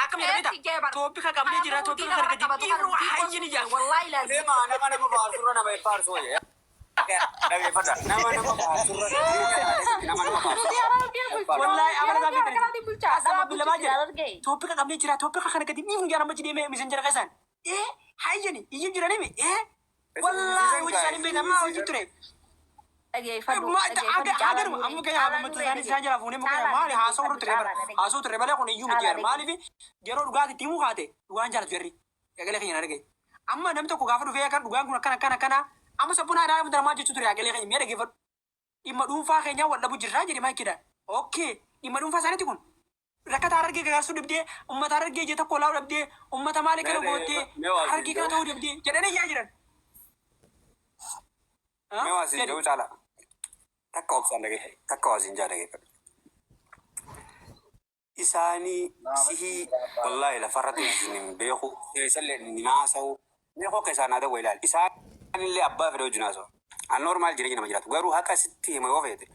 Akkam jedha Eetti beektaa? jee bar. Toopika qabnee jira, Karaa toopika murtii kana nama gadi qabatu dhiifnu kana hayyin ijaa. Wallaahi laazim. Deema nama nama faarsurra nama hin faarsu wayya. Dhageeffadha. Nama nama faarsurra jireenya kana keessatti nama nama faarsu. Nuti harargee bulcha. Wallaahi amala Harargee isaa harargee bulcha. Asama bilamaa jira. Harargee. Toopika qabnee jira, toopika kana gadi dhiifnu jaa namatti deemee misenjera keessaan. Ee hayyani iyyuu jiranii ee wallaahi hojii isaanii beekamaa hojii ture. Dhageeffadhu. Dhageeffadhu. Agaruma amma kaya gammachuu isaanii isaan jala fuunee muka maali haasa'u turre bara haasa'u turre malee kun iyyuu miti yaar maaliif yeroo dhugaati itti himuu kaate dhugaan jaalatu jarri egalee keenya arge amma namni tokko gaafa dhufee akka dhugaan kun akkana akkana akkana amma sabboon aadaa mutara maal jechuu ture egalee keenya mee dhaggeeffadhu dhimma dhuunfaa keenyaa wal dhabu jirraa jedhe maayikidhaan okay dhimma dhuunfaa isaaniiti kun rakkata harargee gargaarsuu dhabdee ummata harargee ija tokko laa'u dhabdee ummata maali kana goottee harargee kana ta'uu dhabdee jedhanii iyyaa jiran. Mee waa siin jedhu caala. Takka obsaan dhageeffadhu. Takka waa siin jaa dhageeffadhu. Isaanii sihii wallaahi lafarratti isin hin beeku. Keessallee hin haasa'u. Mee koo keessaa naa dawwa ilaali. Isaanillee abbaa fedhe wajjin haasa'u. An normaal jireenya nama jiraatu. Garuu haqa sitti hima yoo feete.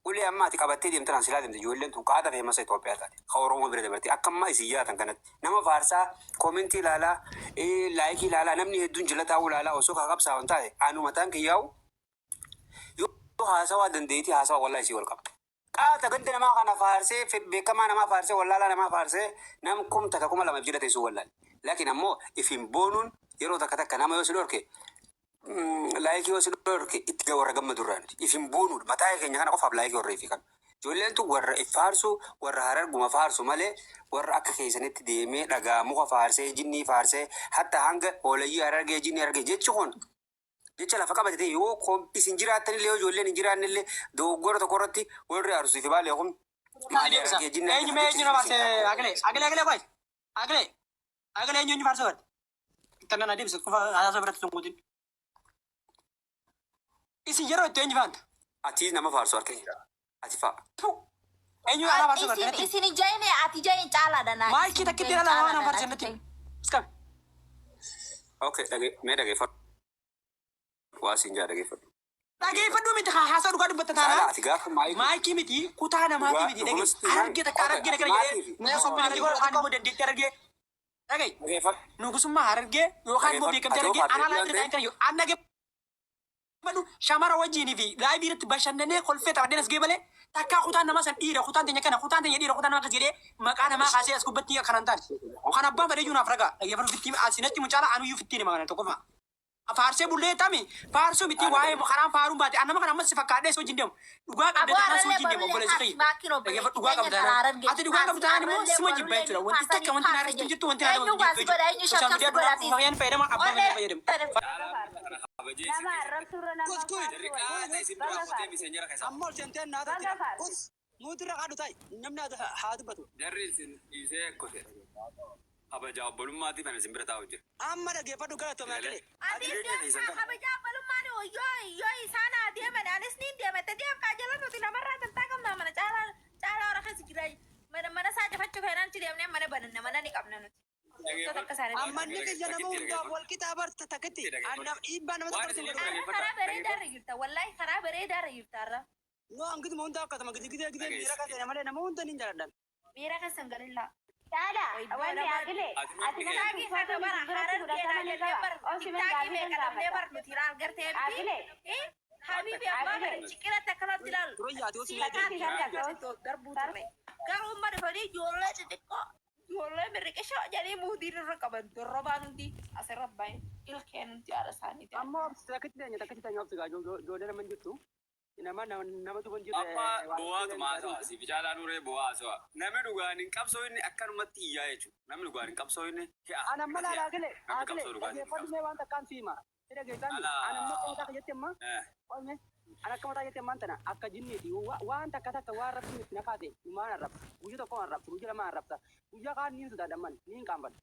Ulee amma ati qabattee deemte naan silaa deemte ijoolleen tun qaata feemasa Itoophiyaa taate. Ka Oromoo bira dabarte. Akka ammaa isin yaatan kanatti. Nama faarsaa, koomentii ilaalaa, laayikii ilaalaa, namni hedduun jala taa'uu ilaalaa osoo kaa qabsaa'u hin taate anu mataan kiyyaa'u yoo haasawaa dandeettii haasawaa wallaahi isii wal qaba. Qaata ganda namaa kana faarsee beekamaa namaa faarsee wallaalaa namaa faarsee nam 1000 2000 jala teessuu wallaali. Laakiin ammoo ifin boonuun yeroo takka takka nama yoo si dhorke laayikii yoo si dhorke itti warra gammadu irraa nuti ifin boonuudha. Mataa keenya kana qofaaf laayikii warra ifii kan. Ijoolleen tun warra if faarsu warra hararguma faarsu malee warra akka keessanitti deemee dhagaa muka faarsee jinnii faarsee hatta hanga hoolayyii harargee jinnii harargee jechi kun jecha lafa qabate ta'e yoo isin jiraattanillee yoo ijoolleen hin jiraannillee dogoggora tokko irratti warri arsii fi baalee kun maali harargee jinnii Eenyu mee eenyu nama faarse Agilee Agilee Agilee qoy Agilee Agilee eenyu eenyu faarse garte Tana na deebisa qofa haasoo biratti sun guutin. Isin yeroo itti eenyu faanta? Ati nama faarsu harka jira. Ati fa'a. Eenyu anaa faarsu garte Isin natti? isin ijayne ati ijayne caalaadha naa. Maayikii takkitti ilaalaa waan anaa faarse natti. Iskame. Okay, dhage mee dhageeffadhu. Waa siin jaa dhageeffadhu. Dhageeffadhu miti haa haasaa dhugaa dubbatta Caalaa taanaan. ati gaafa maayikii Maayikii miti kutaa namaati miti dhage harargee takka harargee dhagara jedhee nugusummaa harargee yookaan immoo dandeettii harargee dhaga'i dhageeffadhu. nugusummaa harargee yookaan immoo beekamtii Dhageeffadhu. harargee Ati anaa yoo laayivii irra taa'ee an dhaggeeffadhu shamara wajjiinii fi laayivii irratti bashannanee kolfee taphadheen as ga'e malee takkaa kutaan namaa san dhiira kutaan teenya kana kutaan teenya dhiira kutaan namaa akkas jedhee maqaa namaa kaasee as gubbatti akkanaan taane kan abbaan fedhe iyyuu naaf ragaa dhaggeeffadhu fittiin asinatti mucaala anuyyuu fittiin hima kana tokkoffaa. Faarsee bullee tami faarsuu miti waa'ee karaan faaruun baate annama kana ammas si fakkaadhee si wajjin deemu dhugaa qabda Aboo taanaan si arrallee wajjin deemu barullee obboleessi faarsi kiyya maakiin dhaggeeffadhu obboleetti dhugaa keenya qabda karaa taanaan argee ati dhugaa qabdu faarsi taanaan immoo arrallee sima jibba barullee jechuudha ni wanti takka faasanii wanti naa faarsa irratti hin jedhu. jirtu wanti naa Eenyu irratti hin waasi jirtu godha jechuudha eenyu sooshaal shakkas miidiyaa godha duraa atiis. fayyaan fayyadama abbaa Onnee fedhe fayyadamu. Nama arrabsurra nama Kus kun faarsu wayya. Baga faarsi. Amma ol seentee naa Baga tattira. faarsi. Kus muutirra qaadhu ta'i namni haa dubbatu. Jarri isin dhiisee kote. Kabajaa obbolummaatiif ani isin bira taa'u jira. Amma dhaggeeffadhu galatoome Galee. Aqilee. Atis Jireenya keessan deemtaa kana. kabajaa abbalummaan yoo yoo isaan haa deeman anis niin deema itti deemkaa jala nuti namarraa dantaa qabnaa mana caalaa caalaa hora keessa jira mana mana isaa cufachuu feenaan achi deemnee mana bananna mana ni qabna nuti. Wantoota akka isaanii Amma inni kiyya nama hundaaf wal qixaa barta takkitti. Annam dhiibbaa nama tokko irratti hin godhu. Har'a karaa bareedaa irra jirta wallaahi karaa bareedaa irra jirta har'a. No hangituma hundaa akkasuma gidi gidee gidee miira keessa malee nama hunda niin jaaladhan. Miira keessan galillaa. Caala, wanni Aqile, Ati ati nama Tiktaakii tuffatu kana bara isin biratti harargeedhaa fudhatama ni jennee qaba. bar Obsi mee tiktaakii gaafii meeqa nan dhabnee gaafadha. bar nuti ilaal gartee miti. Aqile, Habibi abbaa Aqile, kana ciqiratti akkanatti ilaalu. Turayyaa ati osoo Silakaa Takki takka fi darbuu turre. Garuu amma dhufanii ijoollee xixiqqoo ijoollee mirriqishoo jedhanii muudii irra qaban dorrobaan hundi asirra bahe ilkeen hundi haadha isaanii ta'e. Amma obsi takkitti teenya takkitti teenya obsi gaa ijoollee nama hin jirtu. Nama nama duba hin jirre Amma waan bo'aatuma haasawa. Siif caalaa nuree bo'aa haasawa. Namni dhugaan hin qabsoo inni akkanumatti iyyaa jechuudha. Namni dhugaan hin qabsoo inni hi'a. Ana amma laala Aqile Namni Aqile qabsoo dhugaatiin hin dhaggeeffadhu qabsoo. mee waan takkaan siima. Si dhageessaan Ala. ana amma akka mataa kiyyatti amma qoome ana akka mataa kiyyatti ammaan tana akka jinniiti waan takka takka waan rabbiin itti na kaase numaan arrabsa. Guyya tokko arrabsa guyya lama arrabsa. Guyyaa kaan niin sodaadha amman niin qaanfadha.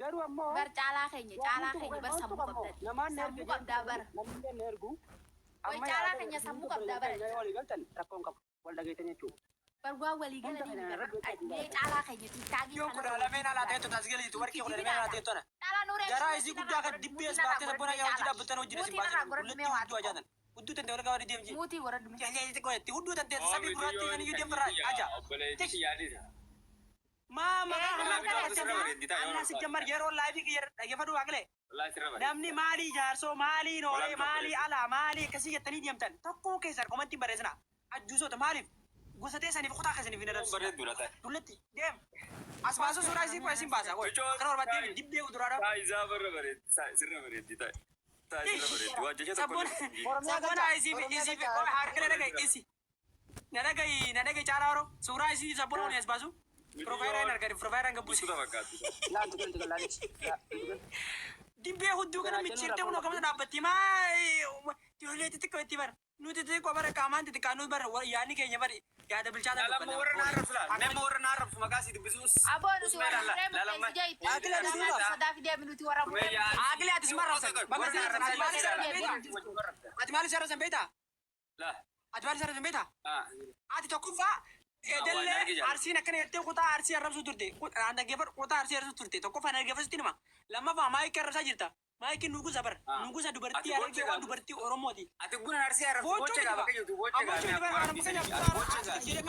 Garuu ammoo Bar caalaa keenya waan caalaa tuqu keenya bar waan sammuu tuqu ammoo qabda namaan na erge sammuu qabdaa bara. namni illee na ergu Way amma caalaa yaada keenya sammuu obboleessa qabdaa bara. keenya yoo walii galtan rakkoon qabu wal dhageettan jechuudha. Bar waan walii Hunda galanii keenya bar irratti hojjetu mee caalaa keenya tiktaakii Yoon kana kudha lameen alaa ta'e tola as galiitu warqii kudha lameen alaa ta'e tola. Caalaa nuuree Garaa isii guddaa akka dibbee as baattee sabboona yaa hojii dhaabbattan hojii isin Muutii narraa baasan godhadhu mee gullattii waa hudduu xiqqoo. ajaatan. Hudduu tante wal gaafa deemji. Muutii godhadhu mee. Hudduu tante sabii gurraattii kan iyyuu deemfarraa aja. Obboleettii yaadisa. Maa maqaa Ee, kanaa nama kana sirra bareeddi ta'a, yoo Anna sijjammar yeroo live kiyya dhaggeeffadhu waaqle. Wallaahi sirra bareeddi. Namni maalii jaarsoo maalii noolee Walaal maalii tokko alaa maalii akkasii jettanii deemtan tokkoo keessan comment barreessina. Ajjuusoota maaliif gosa teessaniif kutaa keessaniif hin adamsina. Bareedduudha ta'a. Dullatti deem. As baasuu suuraa isii isin baasa. Kana barbaadde dibbee duraadha. Taayisaa barra bareeddi. Sirra bareeddi ta'a. Ta'a sirra bareeddi. Waa jecha tokko Sabboon sabboon isii isii harkila dhaga'i isi. Na dhaga'i na dhaga'i caalaa horoo suuraa isii sabboon waliin as baasu. Profile hin argani profile hin gabbuusi. Buskuta fakkaatti. Laal tuqeen tuqeen laalis. Dibbee hudduu kana micciirtee kun akkamata dhaabbatti maa ijoollee xixiqqoo itti bara nuti xixiqqoo bara qaamaan xixiqqaa nuti bara yaadni keenya bara yaada bilchaataa Lama warra na arrabsu laal. Nama warra na arrabsu maqaa si dubbisuus. Aboo nuti warra muree murteessu jee itti Akila nuti duuba. sodaa fidee nuti warra muree. Aqli ati suma arrabsan. Bakka si arrabsan. Ati maal isa arrabsan beektaa? Ati maal isa arrabsan beektaa? Ati maal isa arrabsan beektaa? Ati tokkoffaa edellee Arsiin akkana jettee kutaa Arsii arrabsuu turte. Aan dhaggeeffadhu kutaa Arsii arrabsuu turte. Tokkoffaa dhaggeeffatutti nima. Lammaffaa maayikii arrabsaa jirta. Maayikiin nugusa bara. Nugusa dubartii Harargee waan dubartii Oromooti. Ati buna Arsii arrabsu Bochoo bocha miti gaafa ba. kayyutu bocha Abochoo miti bara. gaafa Kana fakkeenyaaf bocha Jaartiis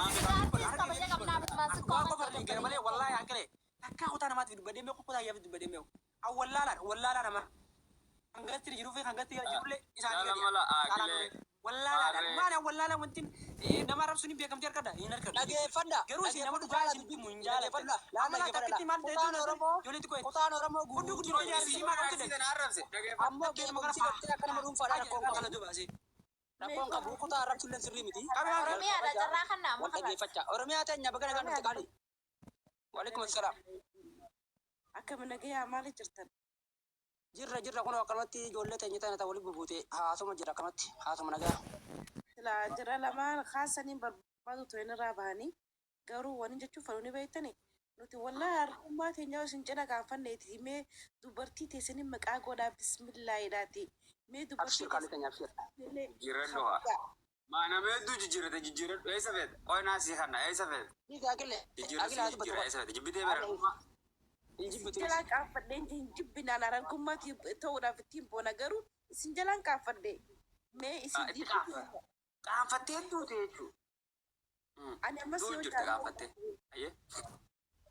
kabaja qabnaa miti maal Waa qofa gara malee wallaahi hanqile. Takkaa kutaa namaatiif dubbadee meeqa kutaa yaafii dubbadee meeqa. Awwallaalaan wallaalaa nama. Hangatti jiruu fi hangatti jirullee isaanii gadi. Lala mala aqilee. Wallaalaadha. Maali awwallaalaa wanti nama arrabsuun hin beekamti harkadha. Hin harkadhu. Dhageeffadha. Garuu isin nama dhugaa isin himu hin jaallattan. Amma laata akkitti maal ta'etu Kutaan Oromoo ijoollee xiqqoo kutaan Oromoo Hudduu guutuu guddoo jaarsii maal hojjetan? ammoo beekumsi gartee akka nama dhuunfaadhaan rakkoon qabu. Rakkoon qabu kutaa arrabsuun sirrii miti. Oromiyaadha carraa kan nama Wal dhaggeeffachaa. Oromiyaa teenya baga nagaan dhufte qaali. Waalaikum assalaam. Akkam nagayaa maali jirtan? Jirra jirra kun akkanumatti ijoollee teenya tana ta'e waliin bubuute haasoma jira akkanumatti haasoma nagaa. Silaa jira lamaan kaasaniin barbaadu ture irraa bahanii garuu wani jechuun fedhu ni beektani. Nuti wallaahi har'ummaa teenya isin cina gaanfanneeti mee dubartii teessanii maqaa godhaa bismillaahiidhaati. Mee dubartii Abshir qaali teenya abshir. teessanii Jijjiirradhu haa. Maa nama hedduu jijjiirrate jijjiirradhu eessa feete? Qoy naa sii kanna eessa feete? Dhiiga aqillee. Jijjiirra Aqillee sii haa dubbatu. jijjiirra eessa feete? Jibbitee bara. Hin jibbitu. jalaan qaanfadhee hin jibbinaan har'ummaa ta'uudhaaf ittiin boona garuu isin jalaan qaanfadhee mee isin Itti qaanfatte. Qaanfattee duute jechuudha. Ani ammas Duun yoo jirti qaanfattee. Ayyee.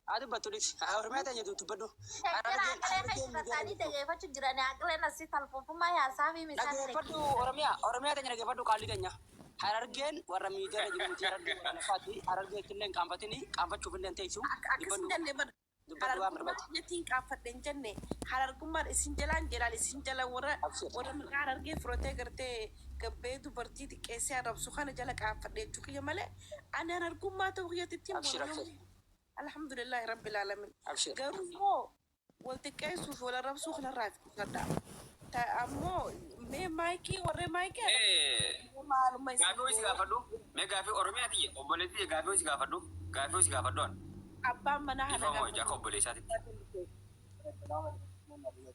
Haa dubbattu dhis. Oromiyaa teenya dubbadhu. Shakkira aqilee fayyadattanii dhaggeeffachuu jirani aqileen asii talfoofummaa yaasaa fi misaan Dhaggeeffadhu Oromiyaa Oromiyaa teenya dhaggeeffadhu qaalii teenya. Harargeen warra miidiyaa jiru miti harargeen warra lafaati. Harargeen illee hin qaanfatini qaanfachuuf illee hin teessu. Akkas hin jenne bara. Dubbadhu waan barbaade. Jettiin qaanfadhe hin jenne harargummaan isin jalaan jalaan isin jala warra Abshir. warra maqaa harargee fudhatee gartee gabbee dubartii xiqqeessee arrabsu kana jala qaanfadhe jechuu kiyya malee ani harargummaa ta'uu kiyyatti ittiin Abshir, abshir. Alhamdulillahi rabbil alamin. Abshir. Garuu immoo wal xiqqeessuu fi wal arrabsuu kanarraa fi qusadha. Ammoo mee maayikii warree maayikii maalummaa isin Gaafii ho'i gaafadhu. Mee gaafii Oromiyaa tiyya obboleettii tiyya gaafii ho'i gaafadhu. Gaafii ho'i gaafadhu an. Abbaan manaa Ifama hojii akka obboleessaatti.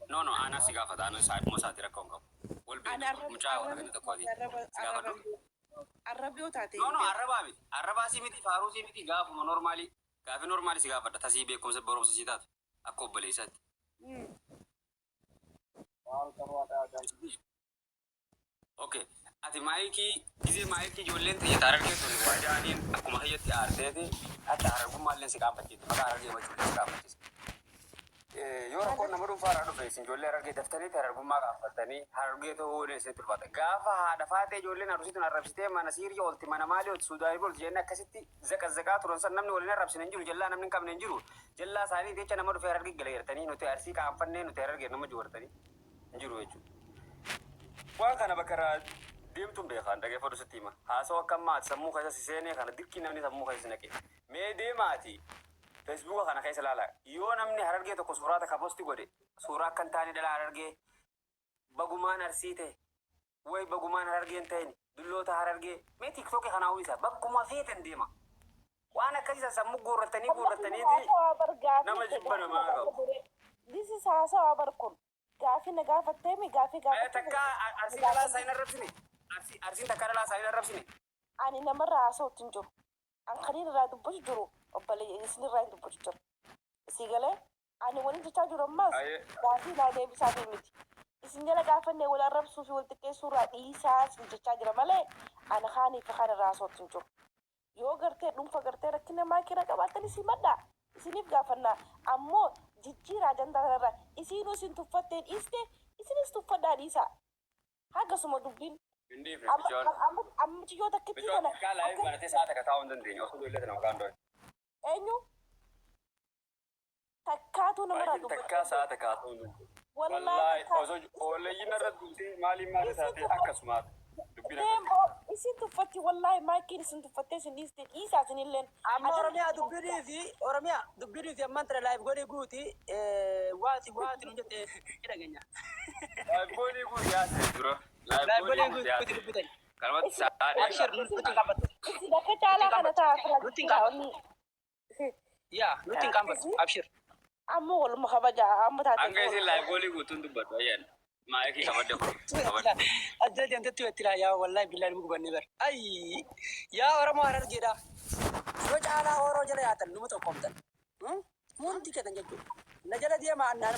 No no aanaa si gaafata aanaa saayiduma isaati rakkoo hin qabu. Wal beeku mucaa warra ganda tokkooti. Si gaafadhu. Arraba yoo taate. No no arrabaa miti. Arrabaa si miti faaruu si miti gaafuma normaalii. Gaafii normaalii si gaafadha tasii beekumsa barumsa si taatu akka obboleessaatti. Okay. Ati maayikii gizee maayikii ijoolleen tiyya taarargee tun waa ja'aniin akkuma kiyyatti aarteeti hatta harargummaallee si qaanfachiifti maqaa harargee machuullee si qaanfachiisa. Yoo rakkoon nama dhuunfaa irraa dhufe isin ijoollee harargee daftaniiti harargummaa qaanfattanii harargee ta'uu isinitti ulfaata. Gaafa haadha faatee ijoolleen arsii tun arrabsitee mana siirii oolti mana maalii oolti suudaanii oolti jennee akkasitti zaqazzaqaa turan san namni waliin arrabsine hin jiru jallaa namni hin qabne hin jiru jallaa isaanii jecha nama dhufee harargee gala jirtanii nuti arsii qaanfannee nuti harargee nama jiwartanii hin jiru jechuudha. Waan kana bakka irraa deemtuun beekaan dhaggeeffadhu sitti hima. Haasawaa akka ammaati sammuu keessa si seenee kana dirqii namni sammuu keessa si naqe. Mee deemaati Facebooka kana keessa ilaala. Yoo namni harargee tokko suuraa takka post godhe suuraa akka hin taane dhala harargee bagumaan arsii ta'e way bagumaan harargee hin ta'in dulloota harargee mee TikTokii kanaa uwwisa bakkuma feetan deema. Waan akkasii sammuu guurrattanii guurrattaniiti nama jibba namaa qabu. This is haasawaa bar kun. Gaafii na gaafatteemi gaafii gaafattee. Takka arsii dhalaa isaa hin arrabsine. Arsiin takka dhalaa isaa hin arrabsine. Ani namarraa haasa'utti hin jiru. An kaniin irraa dubbatu jiru obboleeyyan isinirraa hin dubbatu jiru. Isii galee ani waliin jechaa jiru ammas gaafii naa deebisaafi miti. Isin jala gaafannee wal arrabsuu fi wal xiqqeessuu irraa dhiisaa isin jechaa jira malee ani kaanii fi kaan irraa haasa'utti hin jiru. Yoo gartee dhuunfa gartee rakkina maakira qabaattan isin madhaa. Isiniif gaafannaa ammoo jijjiiraa ajandaa kanarraa isiinuu isin tuffatteen dhiiste isinis tuffadhaa dhiisaa. Hagasuma dubbiin. Hin dhiifne michoon. Amma amma ciyyoo takkittii Michoon kana takkaa live akka banatee sa'a takka taa'uu hin dandeenye osoo ijoollee tana maqaan dho'e. Eenyu takkaatu namarraa Maayikiin dubbachuu takkaa sa'a takka haasa'uu hin dandeenye. Wallaahi Wallaahi takkaa osoo oolleeyyiin irra duutee maaliin maali isin taatee tuffatti akkasumaati. Dubbiin akkas. deemoo isin tuffatti wallaahi maakiin isin tuffattee isin dhiiste dhiisaa isinilleen Amma ajandaa Oromiyaa dubbinii fi Oromiyaa dubbinii fi ammaan tana live godhii guuti waati waati nu jette ni dhageenya. Live goolii kun yaase dura. Live Live goolii godhii kun guuti yaase. dubbitan. Kanumatti isin sa'a dheeraa. Abshir nutti hin qaanfattu. isin akka caalaa kana ta'a fira Nutti hin jira qaanfattu. onni Yaa nutti hin qaanfattu. Abshir. Ammoo waluma kabaja amma taate Hanga isin live goolii guutuun dubbadhu ayyaan. Maayikii qabadde kun. Qabadde. Ajjala deemtetti wetti laa yaa wallahi billahi nu gubannee bar. Ayii yaa Oromoo Harargeedha. Yoo caalaa Oromoo jala yaatan numa tokkoomtan. Hundi keessan jechuudha. Na jala deemaa annaan.